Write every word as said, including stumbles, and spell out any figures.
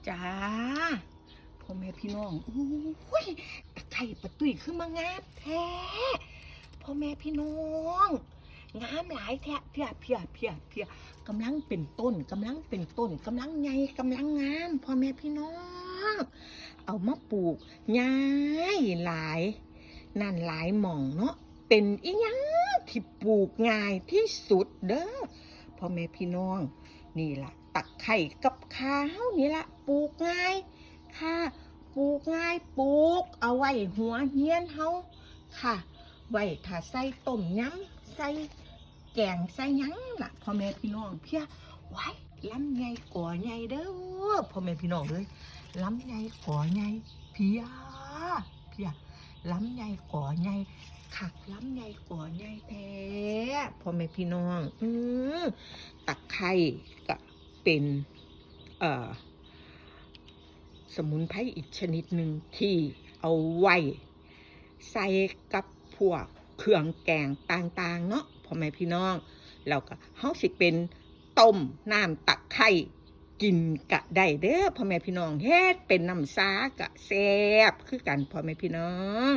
จ้า พ่อแม่พี่น้อง อุ้ย ตะไคร้ป้าตุ้ยคือมางามแท้ พ่อแม่พี่น้อง งามหลายแท้ เพีย เพีย เพีย เพีย กำลังเป็นต้น กำลังเป็นต้น กำลังใหญ่ กำลังงาม พ่อแม่พี่น้อง เอามาปลูกง่ายหลาย นั่นหลายหม่องเนาะ เป็นอีหยังที่ปลูกง่ายที่สุดเด้อ พ่อแม่พี่น้อง นี่ล่ะ ตะไคร้กับข่าเฮานี่ล่ะ ปลูกง่ายค่ะ ปลูกง่าย ปลูกเอาไว้หัวเฮือนเฮาค่ะ ไว้ถ้าใส่ต้มยำ ใส่แกง ใส่หยังล่ะ พ่อแม่พี่น้อง เพีย ว้าย ลำไยกอใหญ่เด้อ พ่อแม่พี่น้องเอ้ย ลำไยกอใหญ่ เพีย เพีย ลำไยกอใหญ่ คัก ลำไยกอใหญ่แท้ พ่อแม่พี่น้อง อืม ตะไคร้ก็เป็น เอ่อ สมุนไพรอีกชนิดหนึ่งที่เอาไว้ใส่กับพวกเครื่องแกงต่างๆ เนาะ พ่อแม่พี่น้อง แล้วก็เฮาสิเป็นต้มน้ำตะไคร้กินก็ได้เด้อ พ่อแม่พี่น้อง เฮ็ดเป็นน้ำสาก็แซ่บคือกัน พ่อแม่พี่น้อง